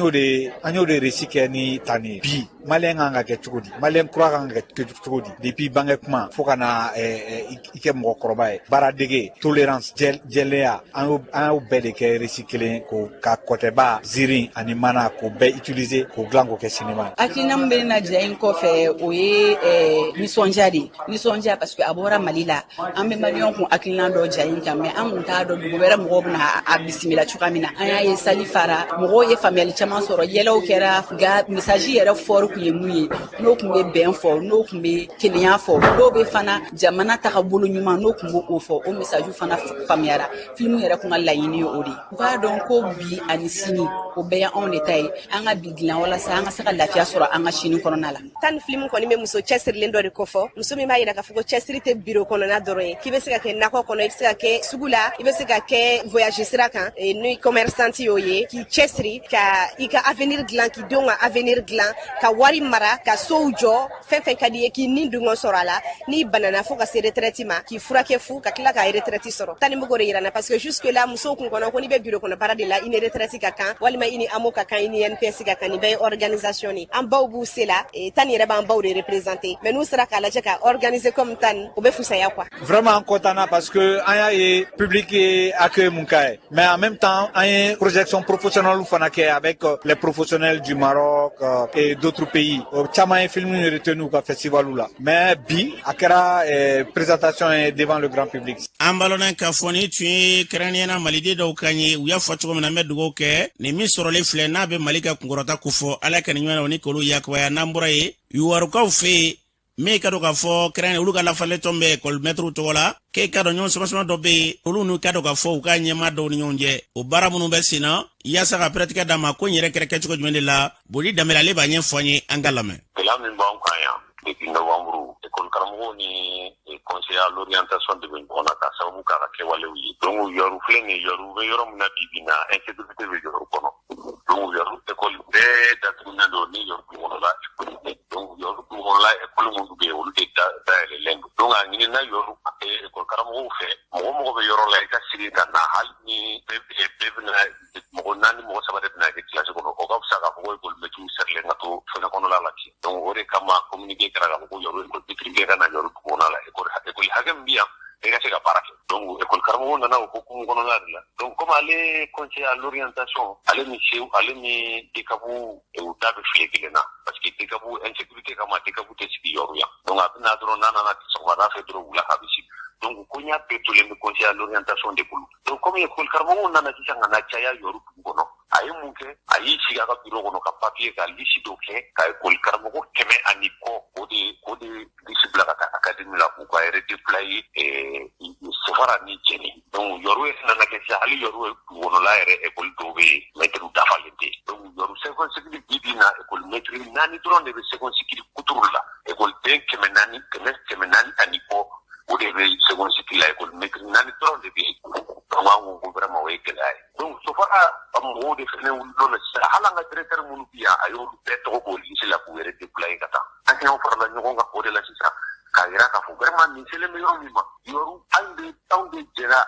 y'o de récit kɛ ni tan ye. Bi Maliyɛn kan ka kɛ cogo di? Maliyɛn kura kan ka kɛ cogo di? Depuis bange kuma fo ka na i kɛ mɔgɔkɔrɔba ye, baaradege, tolérance, jɛlenya, an y'o bɛɛ de kɛ récit kelen ko ka kɔtɛba, ziiri ani mana k'o bɛɛ utiliser k'o dilan k'o kɛ cinéma. Hakilina min bɛ ne na ja in kɔfɛ, o ye nisɔndiya de ye. Nisɔndiya parce que a bɔra Mali la. An bɛ Maliyɛnw kun hakilina dɔ ja in kan, mais an kun t'a dɔn dugu wɛrɛ mɔgɔw bɛna a bisimila cogoya min na. An y'a ye salle fara, mɔgɔw ye faamuyali caman sɔrɔ, yɛlɛw kɛra. Nka message yɛrɛ fɔri kun ye mun ye? N'o kun bɛ bɛn fɔ, n'o kun bɛ kelenya fɔ, n'o bɛ fana jamana taga bolo ɲuman, n'o kun b'o fɔ, o message fana faamuyara. Film yɛrɛ kun ka laɲini ye o de ye. U k'a dɔn ko bi ani sini, o bɛɛ ye anw de ta ye. An ka bi dilan walasa an ka se ka lafiya sɔrɔ an ka sini kɔnɔna la. Tan ni film kɔni bɛ muso cɛsirilen dɔ de kofɔ, muso min b'a yira k'a fɔ ko cɛsiri tɛ biro kɔnɔna dɔrɔn ye, k'i bɛ se ka kɛ nakɔ kɔnɔ, i bɛ se ka kɛ sugu la, i bɛ se ka kɛ voyage sira kan ni commerçante y'o ye, k'i cɛsiri ka i ka avenir dilan, k'i denw ka avenir dilan, ka wari mara, ka sow jɔ, fɛn fɛn ka di ye, k'i ni dungɔ sɔrɔ a la. N'i banana fo ka se retraite ma, k'i furakɛ fu, ka tila ka retraite sɔrɔ. Tan ni bɛ k'o de yira n na, parce que jusque là musow kun kɔnɔ ko n'i bɛ biro kɔnɔ baara de la, i ni retraite ka kan, walima i ni AMO ka kan, i ni INPS ka kan. Nin bɛɛ ye organisation de. An baw b'u se la, tan yɛrɛ b'an baw de représenter, mais n'u sera k'a lajɛ ka organiser comme tan, o bɛ fisaya quoi. Vraiment, an content na parce que an y'a ye public ye accueil mun k'a ye, mais en même temps an ye projection professionnelle fana kɛ avec les professionnels du Maroc et d'autres pays. Caman ye film retenu u ka festival la, mais bi a kɛra présentation ye devant le grand public. An balona k'a fɔ ni tun ye kɛrɛnkɛrɛnnenya na maliden dɔw kan ye, u y'a fɔ cogo min na, an bɛ dugawu kɛ nin min sɔrɔlen filɛ, n'a bɛ Mali ka kunkɔrɔta kofɔ, Ala ka nin ɲɔgɔn na o ni k'olu yakubaya. N'an bɔra yen, yuwarukaw fɛ yen, min ka dɔn k'a fɔ kɛrɛnkɛrɛn olu ka lafalɛtɔn bɛ ekɔli tɔgɔ la, k'e ka dɔn ɲɔgɔn sama-sama dɔ bɛ yen, olu n'u ka dɔn k'a fɔ u ka ɲɛmaa dɔw ni ɲɔgɔn cɛ, o baara minnu bɛ sen na yaasa ka pɛrɛtigɛ d'a ma ko n yɛrɛ kɛra kɛcogo jumɛn de la. Boli Danbɛlɛ, ale b'a ɲɛfɔ an ye, an ka lamɛn. Gɛlɛya min b'anw kan yan depuis novembre, école karamɔgɔw ni conseiller à l'orientation de bɛ ɲɔgɔn na ka sababu k'a ka kɛwalew ye. Donc Yɔru filɛ nin ye, Yɔru bɛ yɔrɔ min na bi bi in na, insécurité bɛ Yɔru kɔnɔ. Donc Yɔru école bɛɛ datugulen don ni Yɔru kɔnɔla école. Donc Yɔru kɔnɔla école minnu bɛ yen, olu de dayɛlɛlen don. Donc a ɲinina Yɔru école karamɔgɔw fɛ, mɔgɔ mɔgɔ bɛ yɔrɔ la, i ka segin ka na, hali ni bɛɛ bɛna mɔgɔ naani, mɔgɔ saba de bɛna kɛ kilasi kɔnɔ, o ka fisa k'a fɔ ko école mɛtiriw sɛrilen ka to fɛnɛ kɔnɔla la ten. Donc o de kama communiqué kɛra k'a fɔ ko Yɔru école mɛtiri bɛɛ ka na Yɔru dugu kɔnɔna la, école hakɛ min bɛ yan, bɛɛ ka se ka baara kɛ. Donc école karamɔgɔw nana o hukumu kɔnɔna de la. Donc comme ale conseiller à l'orientation, ale ni sew, ale ni DCAP, u da bɛ file kelen na, parce que DCAP insécurité kama, DCAP tɛ sigi Yɔru yan. Donc a bɛ na dɔrɔn, n'a nana sɔgɔmada fɛ dɔrɔn, wula a bɛ sigi. Donc ko n y'a bɛɛ tolen bɛ conseiller à l'orientation de bolo. Donc comme école karamɔgɔw nana sisan ka na caya Yɔru dugu kɔnɔ, a ye mun kɛ? A y'i sigi a ka bureau kɔnɔ ka papier, ka liste dɔ kɛ, ka école karamɔgɔ 100 ani kɔ, o de liste bila ka taa académie la k'u ka redéployer Sefara ni Jɛni. Donc Yɔru yɛrɛ nana kɛ sisan, hali Yɔru dugu kɔnɔla yɛrɛ école dɔw bɛ yen, mɛtiriw dafalen tɛ. Donc Yɔru second cycle, bi bi in na école mɛtiri naani dɔrɔn de bɛ second cycle kuturu la. École Ekɔliden 400, 400 ani kɔ, o de bɛ seconde cycle la. Ekɔli mɛtiri naani dɔrɔn de bɛ yen. Donc an ko ko vraiment o ye gɛlɛya ye. Donc SOFARA mɔgɔw de fɛnɛ wulil'o la sisan. Hali an ka directeur minnu bɛ yan, a y'olu bɛɛ tɔgɔ k'o liste la k'u yɛrɛ déployer ka taa. Enseignants farala ɲɔgɔn kan o de la sisan, k'a yira k'a fɔ vraiment nin selen bɛ yɔrɔ min ma, yɔrɔ anw de jɛra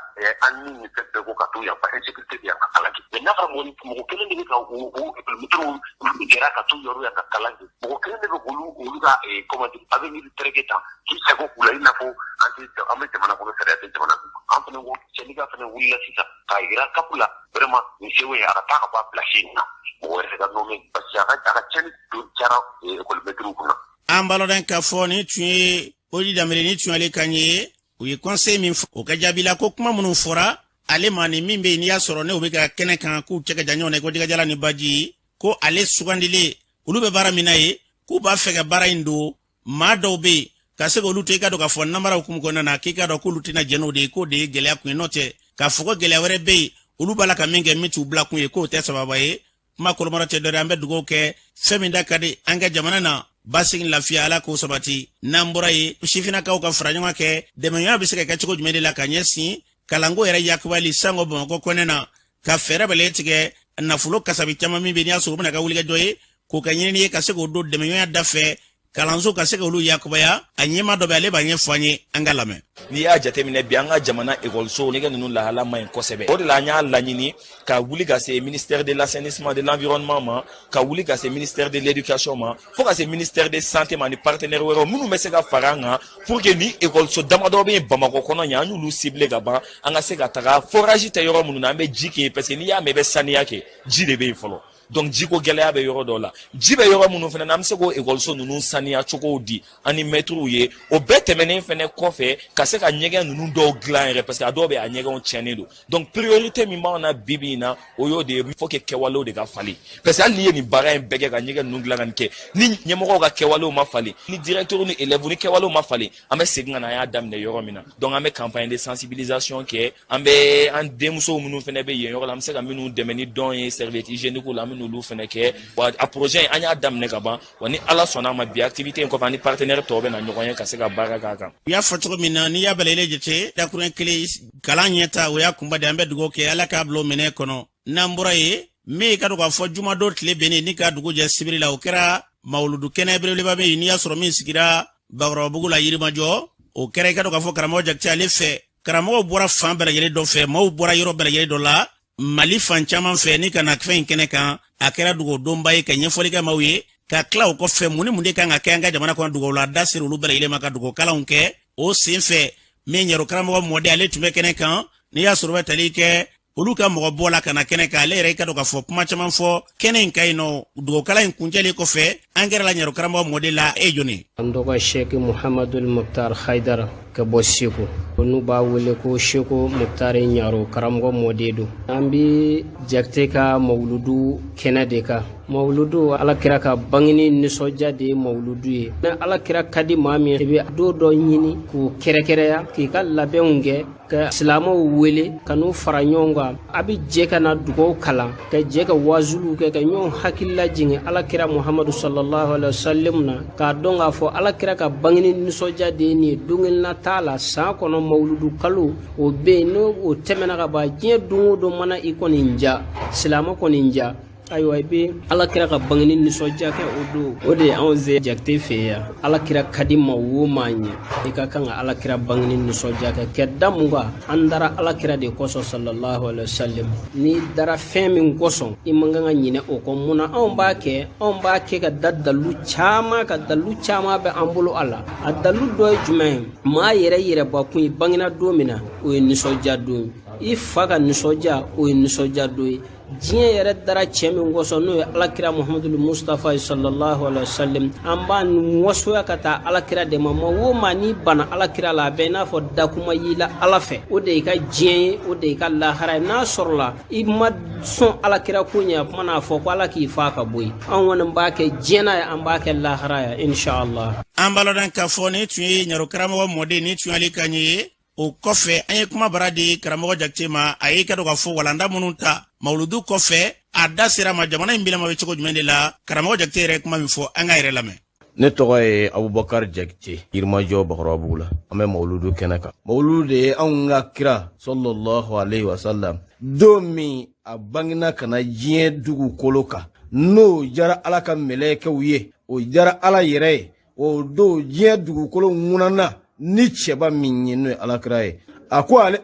an ni nin fɛn bɛɛ ko ka to yan, fa insécurité bɛ yan ka kalan kɛ. Mais n'a fɔra mɔgɔ kelen de bɛ ka o école maîtres jɛra ka to yɔrɔ yan ka kalan kɛ, mɔgɔ kelen de bɛ k'olu ka, comment dire, avenir tereke tan k'i sago k'u la, i n'a fɔ an tɛ an bɛ jamana kɔnɔ, sariya tɛ jamana kɔnɔ. An fana ko syndicat fana wulila sisan k'a yira CAP la, vraiment nin sewo ye, a ka taa ka bɔ a place in na, mɔgɔ wɛrɛ ka nommer, parce que a ka tiɲɛni don cayara école maîtres kunna. An b'a lɔn k'a fɔ nin tun ye Odi Danbele, ni tun y'ale kan ye. U ye conseil min fɔ, o ka jaabi la ko kuma minnu fɔra ale ma ni min bɛ yen, n'i y'a sɔrɔ ne o bɛ ka kɛnɛ kan k'u cɛ ka jan ɲɔgɔn na ko jɛgɛjala ni baji, ko ale sugandilen, olu bɛ baara min na ye, k'u b'a fɛ ka baara in don maa dɔw bɛ yen ka se k'olu to. I ka dɔn k'a fɔ namara hukumu kɔnɔna na, k'i ka dɔn k'olu tɛna jɛn n'o de ye, k'o de ye gɛlɛya kun ye. N'o tɛ k'a fɔ ko gɛlɛya wɛrɛ bɛ yen olu b'a la ka min kɛ min t'u bila kun ye, k'o tɛ sababa ye. Kuma kolomara tɛ dɔ, an bɛ dugawu kɛ, fɛn min da ka di an ka jamana na, basigi, lafiya, Ala k'o sabati. N'an bɔra yen, sifinnakaw ka fara ɲɔgɔn kɛ, dɛmɛɲɔgɔnya bɛ se ka kɛ cogo jumɛn de la ka ɲɛsin kalanko yɛrɛ yakubali sango Bamakɔ kɔnɛ na, ka fɛɛrɛ bɛlɛ tigɛ nafolo kasabi caman min bɛ n'i y'a sɔrɔ u bɛna ka wulikajɔ ye k'o kɛ ɲinini ye, ka se k'o don dɛmɛɲɔgɔnya da fɛ, kalanso ka se k'olu yakubaya. A ɲɛma dɔ bɛ, ale b'a ɲɛfɔ an ye, an ka lamɛn. N'i y'a jateminɛ bi, an ka jamana ekɔliso ɲɛgɛn ninnu lahala man ɲi kosɛbɛ. O de la an y'a laɲini ka wuli ka se ministère de l'Assainissement, de l'Environnement ma, ka wuli ka se ministère de l'Éducation ma, fo ka se ministère de Santé ma, ni partenaire wɛrɛw minnu bɛ se ka fara an kan, pour que ni ekɔliso damadɔ bɛ yen Bamakɔ kɔnɔ yan, an y'olu ciblé ka ban, an ka se ka taga forage tɛ yɔrɔ minnu na, an bɛ ji kɛ yen, parce que n'i y'a mɛn i bɛ saniya kɛ, ji de bɛ yen fɔlɔ. Donc jiko gɛlɛya bɛ yɔrɔ dɔw la, ji bɛ yɔrɔ minnu fana na, an bɛ se k'o ekɔliso ninnu saniya cogow di an ni mɛtiriw ye. O bɛɛ tɛmɛnen fɛnɛ kɔfɛ, ka se ka ɲɛgɛn ninnu dɔw dilan yɛrɛ, parce que a dɔw bɛ a ɲɛgɛnw tiɲɛnen don. Donc priorité min b'anw na bi bi in na, o y'o de ye. Faut que kɛwalew de ka falen, parce que hali n'i ye nin baara in bɛɛ kɛ ka ɲɛgɛn ninnu dilan ka nin kɛ, ni ɲɛmɔgɔw ka kɛwalew ma falen, ni directeur ni élèves ni kɛwalew ma falen, an bɛ segin ka na an y'a daminɛ yɔrɔ min na. Donc an bɛ campagne de sensibilisation kɛ, an bɛ an denmusow minnu fɛnɛ bɛ yen yɔrɔ la, an bɛ se ka minnu dɛmɛ ni dɔn ye serviette hygiénique la, an bɛ n'olu fɛnɛ kɛ. Wa a projet in, an y'a daminɛ ka ban. Wa ni Ala sɔnna a ma, bi activité in kɔfɛ, an ni partenaire tɔw bɛ na ɲɔgɔn ye ka se ka baara k'a kan. U y'a fɔ cogo min na, n'i y'a bɛlɛlen jate dakuruɲɛ kelen, kalan ɲɛta, o y'a kunba de. An bɛ dugawu kɛ, Ala k'a bila o minɛ kɔnɔ. N'an bɔra yen, min ka dɔn k'a fɔ jumadon tile bɛnnen ni ka dugu jɛ sibiri la, o kɛra mawuludu kɛnɛ belebeleba bɛ yen, n'i y'a sɔrɔ min sigira Bakɔrɔbabugu la, Yirimajɔ. O kɛra, i ka dɔn k'a fɔ karamɔgɔ Jakite ale fɛ, karamɔgɔw bɔra fan bɛɛ lajɛlen dɔ fɛ, maaw bɔra yɔrɔ bɛɛ lajɛlen dɔ la, Mali fan caman fɛ, ni ka na fɛn in kɛnɛ kan. A kɛra dugawudonba ye ka ɲɛfɔli kɛ maaw ye. Ka tila o kɔfɛ, mun ni mun de kan ka kɛ an ka jamana kɔnɔ, dugawu la da sera olu bɛɛ lajɛlen ma ka dugawu kɛ. O sen fɛ, min ɲɛro karamɔgɔ mɔden, ale tun bɛ kɛnɛ kan, n'i y'a sɔrɔ bɛ tali kɛ olu ka mɔgɔ bɔ la ka na kɛnɛ kan. Ale yɛrɛ, i ka dɔn k'a fɔ kuma caman fɔ kɛnɛ in ka yen nɔ. Dugawukala in kuncɛlen kɔfɛ, an kɛra la ɲɛro karamɔgɔ mɔden la, e jɔni? An dɔgɔ Seki Muhamadul Muktar Haidara ka bɔ Segu, ko n'u b'a wele ko Seko Muktari Ɲaro, karamɔgɔ mɔden don. An bi Jakite ka mawuludu kɛnɛ de kan. Mawuludu, Ala kira ka bangeni nisɔndiya de ye mawuludu ye. Ni Ala kira ka di maa min, i bɛ don dɔ ɲini k'o kɛrɛkɛrɛya, k'i ka labɛnw kɛ, ka silamɛw wele ka n'u fara ɲɔgɔn kan. A bɛ jɛ ka na dugaw kalan, ka jɛ ka wazuliw kɛ, ka ɲɔgɔn hakili lajigin Ala kira Muhamadu sallallahu alaihi wasallam na, k'a dɔn k'a fɔ Ala kira ka bangeni nisɔndiya de ye nin ye. Don kelenna t'a la san kɔnɔ, mawuludu kalo o bɛ yen, n'o o tɛmɛna ka ban, diɲɛ don o don mana i kɔni ja, silamɛ kɔni ja, ayiwa, i bɛ Ala kira ka bangeni nisɔndiya kɛ o don. O de ye anw ze Jakite fɛ yan. Ala kira ka di maa o maa ɲɛ, i ka kan ka Ala kira bangeni nisɔndiya kɛ. Kɛ da mun kan? An dara Ala kira de kosɔn sallallahu alaihi wasallam. N'i dara fɛn min kosɔn, i man kan ka ɲinɛ o kɔ. Mun na anw b'a kɛ? Anw b'a kɛ ka da dalu caman ka dalu caman bɛ an bolo a la. A dalu dɔ ye jumɛn ye? Maa yɛrɛ yɛrɛbakun, i bangena don min na, o ye nisɔndiya don ye. I fa ka nisɔndiya, o ye nisɔndiya don ye. Diɲɛ yɛrɛ dara cɛ min kosɔn, n'o ye Alakira Muhamadu Mustafa ye sallallahu alaihi wasallam, an b'a wasoya ka taa Alakira de ma. Ma o maa n'i banna Alakira la, a bɛ i n'a fɔ dakuma y'i la Ala fɛ. O de y'i ka diɲɛ ye, o de y'i ka lahara ye. N'a sɔrɔla i ma sɔn Alakira ko ɲɛ, a kuma n'a fɔ ko Ala k'i fa ka bɔ yen. Anw kɔni b'a kɛ diɲɛ na ye, an b'a kɛ lahara ye, inshallah. An b'a lɔn k'a fɔ nin tun ye ɲaro karamɔgɔ mɔden, nin tun y'ale kan ye. O kɔfɛ, an ye kuma bara di karamɔgɔ Jakite ma. A ye ka dɔn k'a fɔ walanda minnu ta mawuludu kɔfɛ, a da sera ma jamana in bilama bɛ cogo jumɛn de la. Karamɔgɔ Jakite yɛrɛ ye kuma min fɔ, an ka yɛrɛ lamɛn. Ne tɔgɔ ye Abubakar Jakite, Yirimajɔ Bakɔrɔbabugu la. An bɛ mawuludu kɛnɛ kan. Mawuludu de ye anw ka kira sallallahu alaihi wasallam don min a bangena ka na diɲɛ dugukolo kan, n'o jara Ala ka mɛlɛkɛw ye, o jara Ala yɛrɛ ye, o don diɲɛ dugukolo ŋunana ni cɛba min ye, n'o ye Alakira ye. A ko ale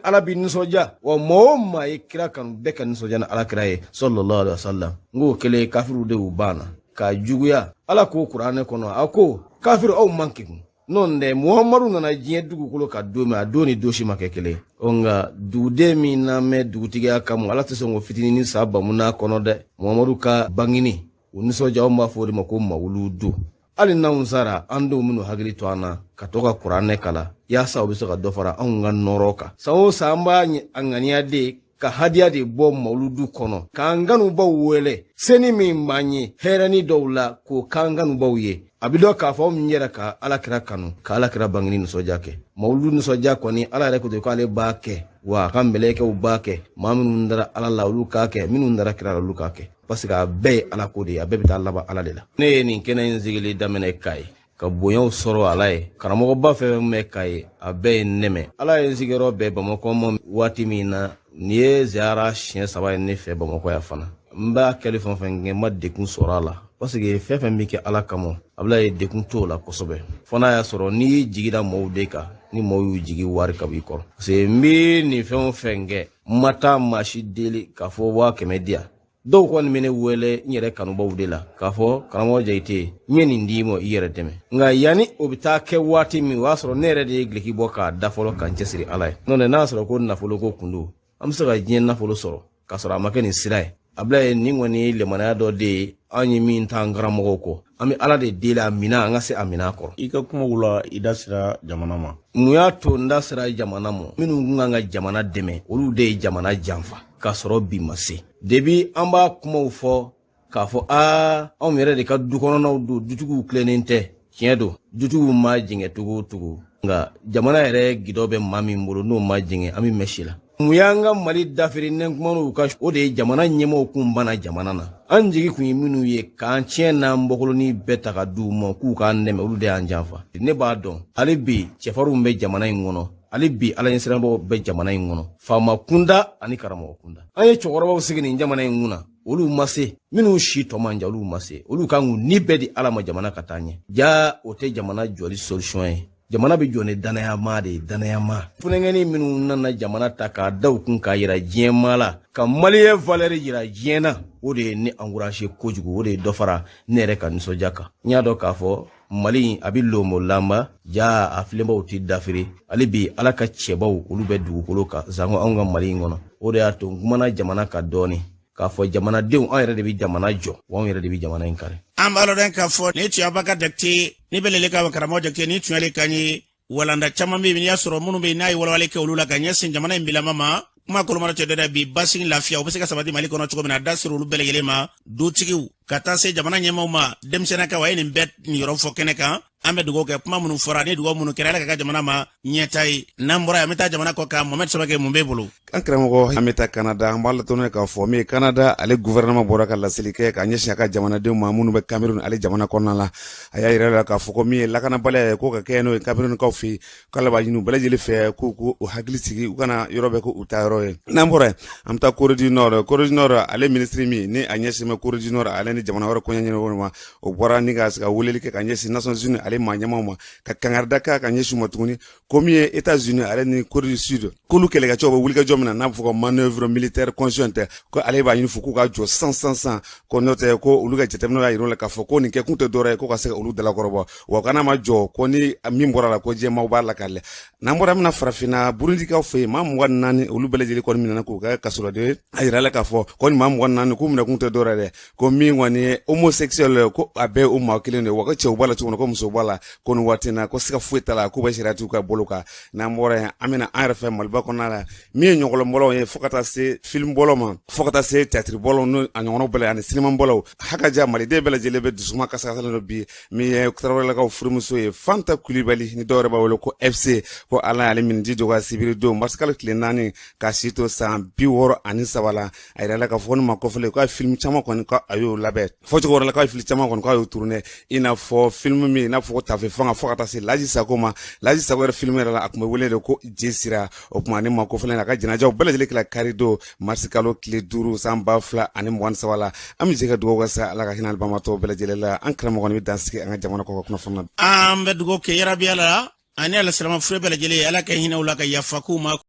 Ala bi nisɔndiya, wa maa o maa ye kira kanu, bɛɛ ka nisɔndiya ni Alakira ye sallallahu alaihi wasallam. N k'o kɛlen, kafiriw de y'u ban na k'a juguya. Ala ko kuranɛ kɔnɔ, a ko kafiri aw man kegun, n'o tɛ Muhamadu nana diɲɛ dugukolo kan don min, a don ni don si ma kɛ kelen. O nka duguden min n'an mɛn dugutigiya kama, Ala tɛ sɔn k'o fitininin sa bamu n'a kɔnɔ dɛ. Muhamadu ka bangini o nisɔndiya, anw b'a fɔ o de ma ko mawuludu. Hali n'anw sara, an denw minnu hakili to an na ka to ka kuranɛ kalan, yaasa u bɛ se ka dɔ fara anw ka nɔrɔ kan. San o san, an b'a ŋaniya de ka hadiya de bɔ mawuludu kɔnɔ, k'an kanubaw wele seni min b'an ye hɛrɛni dɔw la, k'o k'an kanubaw ye. A bɛ dɔn k'a fɔ anw yɛrɛ ka Alakira kanu, ka Alakira bangeni nisɔndiya kɛ. Mawuludu nisɔndiya kɔni, Ala yɛrɛ ko ten k'ale b'a kɛ, wa a ka mɛlɛkɛw b'a kɛ. Maa minnu dara Ala la, olu k'a kɛ, minnu dara kira la, olu k'a kɛ, parce que a bɛɛ ye Ala ko de ye, a bɛɛ bɛ taa laban Ala de la. Ne ye nin kɛnɛ in sigili daminɛ Kayi, ka bonyaw sɔrɔ Ala ye. Karamɔgɔba fɛn fɛn bɛ Kayi, a bɛɛ ye n dɛmɛ. Ala ye n sigiyɔrɔ bɛn Bamakɔ ma waati min na, nin ye ziyara siɲɛ 3 ye ne fɛ Bamakɔ yan fana. N b'a kɛli fɛn o fɛn kɛ, n ma degun sɔrɔ a la, parce que fɛn fɛn bɛ kɛ Ala kama, a bɛna ye degun t'o la kosɛbɛ, fo n'a y'a sɔrɔ n'i y'i jigi da mɔgɔw de kan, ni mɔgɔw y'u jigi wari ka b'i kɔrɔ. Parce que n bɛ nin fɛn o fɛn kɛ, n ma taa maa si deli k'a fɔ 100 000 di yan. Dɔw kɔni bɛ ne wele n yɛrɛ kanubaw de la k'a fɔ karamɔgɔ Jakite, n ye nin d'i ma, i yɛrɛ dɛmɛ. Nka yanni o bɛ taa kɛ waati min, o y'a sɔrɔ ne yɛrɛ de ye gileki bɔ k'a da fɔlɔ, ka n cɛsiri Ala ye. N'o tɛ, n'a y'a sɔrɔ ko nafolo ko kun don, an bɛ se ka diɲɛ nafolo sɔrɔ k'a sɔrɔ a ma kɛ nin sira ye. A bila ye nin kɔni ye limaniya dɔ de ye, an ye min t'an karamɔgɔw kɔ. An bɛ Ala de deli a minɛ, an ka se a minɛ kɔrɔ. I ka kumaw la, i da sera jamana ma. Mun y'a to n da sera jamana ma? Minnu kun kan ka jamana dɛmɛ, olu de ye jamana janfa k'a sɔrɔ bi ma se. Debi an b'a kumaw fɔ k'a fɔ aa, anw yɛrɛ de ka du kɔnɔnaw don, dutigiw tilennen tɛ. Tiɲɛ don, dutigiw ma jɛngɛ cogo o cogo, nka jamana yɛrɛ gidɔ bɛ maa min bolo, n'o ma jɛngɛ, an bɛ mɛn si la. Mun y'an ka Mali dafiri nɛnkumanw ka, o de ye jamana ɲɛmɔgɔw kun banna jamana na. An jigi kun ye minnu ye k'an tiɲɛ n'an bɔkolonin bɛɛ ta ka di u ma k'u k'an dɛmɛ, olu de y'an janfa. Ne b'a dɔn hali bi cɛfarinw bɛ jamana in kɔnɔ, hali bi Ala ɲɛsiranbaw bɛ jamana in kɔnɔ, faama kunda ani karamɔgɔ kunda. An ye cɛkɔrɔbaw sigi nin jamana in kunna, olu ma se, minnu si tɔ man jan, olu ma se, olu kan k'u ni bɛɛ di Ala ma jamana ka taa ɲɛ. Ja o tɛ jamana jɔli solution ye. Jamana bɛ jɔ ni danayama de ye, danayama. Funankɛnin minnu nana jamana ta k'a da u kun k'a yira diɲɛmaa la, ka maliyɛn valeur yira diɲɛ na, o de ye ne encouragé kojugu, o de ye dɔ fara ne yɛrɛ ka nisɔndiya kan. N y'a dɔn k'a fɔ Mali a bɛ lomo lanba, ja a filenbaw tɛ dafiri. Hali bi Ala ka cɛbaw, olu bɛ dugukolo kan sanko anw ka Mali in kɔnɔ. O de y'a to n kumana jamana kan dɔɔni, k'a fɔ jamanadenw, an yɛrɛ de bɛ jamana jɔ, wa anw yɛrɛ de bɛ jamana in kari. An b'a lɔn k'a fɔ ni tun y'Abubakar Jakite ni bɛ lele ka karamɔgɔ Jakite, ni tun y'ale kan ye walanda caman bɛ yen, n'i y'a sɔrɔ minnu bɛ yen n'a ye walawale kɛ olu la ka ɲɛsin jamana in bilama ma. Kuma kolomara cɛ dɛ, bi basigi lafiya o bɛ se ka sabati Mali kɔnɔ cogo min na, a da sera olu bɛɛ lajɛlen ma, dutigiw ka taa se jamana ɲɛmaaw ma, denmisɛnninkaw, a ye nin bɛɛ niyɔrɔ fɔ kɛnɛ kan. An bɛ dugawu kɛ, kuma minnu fɔra ni dugawu minnu kɛra, Ala ka ka jamana ma ɲɛta ye. N'an bɔra yan, an bɛ taa jamana kɔ kan. Mohamɛd Samake, mun b'e bolo? An karamɔgɔ, an bɛ taa Kanada. An b'a latɔnɔ k'a fɔ min ye Kanada ale gouvernement bɔra ka laseli kɛ ka ɲɛsin a ka jamanadenw ma minnu bɛ Cameroun ale jamana kɔnɔna la. A y'a yira la k'a fɔ ko min ye lakanabaliya ye ko ka kɛ n'o ye Camerounkaw fɛ yen, k'ale b'a ɲini u bɛɛ lajɛlen fɛ k'u k'u hakili sigi, u kana yɔrɔ bɛɛ k'u ta yɔrɔ ye. N'an bɔra yen, an bɛ taa Corée du Nord. Corée du Nord ale ministre min ni a ɲɛsin bɛ Corée du Nord ale ni jamana wɛrɛ koɲɛ ɲɛnabɔ ma, o bɔra ni ka se ka weleli kɛ ka ɲɛsin Nations Unies ale maa ɲɛmaaw ma, ka kangarida kɛ ka ɲɛsin u ma tuguni ko min ye États-Unis ale ni Corée du Sud k'olu kɛlɛkɛcɛw bɛ wulikajɔ min na n'a bɛ fɔ ko manœuvre militaire conjointe, ko ale b'a ɲini fo k'u ka jɔ san san san, ko n'o tɛ ko olu ka jateminɛw y'a yira la k'a fɔ ko nin kɛkun tɛ dɔwɛrɛ ye ko ka se ka olu dalakɔrɔbɔ, wa kana ma jɔ ko ni min bɔra la ko diɲɛmaaw b'a lakale. N'an bɔra min na, farafinna Burundikaw fɛ yen, maa 24 olu bɛɛ lajɛlen kɔni minɛna k'u kɛ kasoladen. A yira la k'a fɔ ko nin maa 24 k'u minɛkun tɛ dɔwɛrɛ dɛ, ko min kɔni ye homosexuel ko a bɛɛ o maa kelen de ye, wa ko cɛw b'a la cogo min na ko musow b'a bɔ a la ko nin waati in na ko siga foyi t'a la k'u bɛ sariyatigiw ka bolo kan. N'an bɔra yen, an bɛna an yɛrɛ fɛ Maliba kɔnɔna la, min ye ɲɔgɔlɔnbɔlaw ye, fo ka taa se filimubɔlaw ma, fo ka taa se teatiribɔlaw n'o a ɲɔgɔnnaw bɛɛ ani sinimabɔlaw. Hakaja, Maliden bɛɛ lajɛlen bɛ dusuma kasakasalen don bi. Min ye Tarawelelakaw furumuso ye, Fanta Kulibali, ni dɔw yɛrɛ b'a wele ko FC, ko Ala y'ale miniji dɔgɔya sibiri don marisikalo tile 4, k'a si to san 63 la. A yirala k'a fɔ ni ma kɔfɛle k'a ye filimu caman kɔni ka a y'o labɛn, fɔcogo wɛrɛ la k'a ye fili caman kɔni k'a y'o tourné, i n'a fɔ filimu min i n'a fɔ ko Tafe Fanga, fo ka taa se Laji Sako ma. Laji Sako yɛrɛ filimu yɛrɛ la, a tun bɛ wele de ko Jesira. O tuma ni ma kɔfɛle a ka janajaw bɛɛ lajɛlen kɛla kari don marisikalo tile 5 san 2023 la. An bɛ jɛ ka dugawu kɛ sa, Ala ka hinɛ banabaatɔ bɛɛ lajɛlen la. An karamɔgɔ nin bɛ dan sigi an ka jamana kɔkan kunnafoni na. An bɛ dugawu kɛ yarabi Ala ani alisilamɛ fure bɛɛ lajɛlen, Ala ka hinɛ u la ka yafa k'u ma.